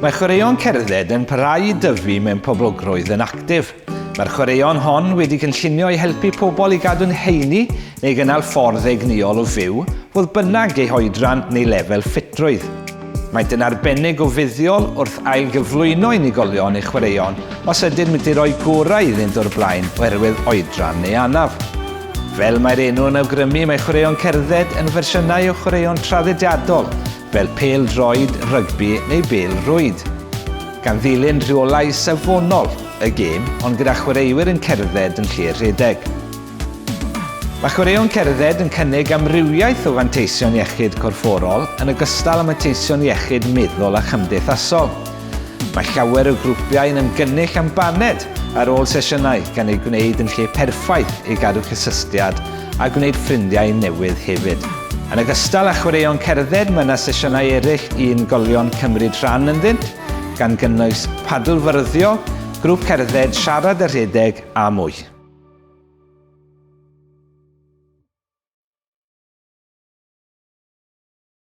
Mae chwaraeon cerdded yn parhau i dyfu mewn poblogrwydd yn actif. Mae'r chwaraeon hon wedi cynllunio i helpu pobl i gadw'n heini neu gynnal ffordd egnïol o fyw, fodd bynnag eu hoedran neu lefel ffitrwydd. Maent yn arbennig o fuddiol wrth ailgyflwyno unigolion i chwaraeon os ydyn wedi rhoi gorau iddynt o'r blaen oherwydd oedran neu anaf. Fel mae'r enw yn awgrymu, mae chwaraeon cerdded yn fersiynau o chwaraeon traddodiadol fel pêl-droed, rygbi neu bêl-rwyd. Gan ddilyn rheolau safonol y gêm, ond gyda chwaraewyr yn cerdded yn lle rhedeg. Mae chwaraeon cerdded yn cynnig amrywiaeth o fanteision iechyd corfforol yn ogystal â manteision iechyd meddwl a chymdeithasol. Mae llawer o grwpiau yn ymgynnull am baned ar ôl sesiynau, gan eu gwneud yn lle perffaith i gadw cysylltiad a gwneud ffrindiau newydd hefyd. Yn ogystal â chwaraeon cerdded, mae yna sesiynau eraill i unigolion cymryd rhan ynddynt, gan gynnwys padlfyrddio, grŵp cerdded, siarad a rhedeg, a mwy.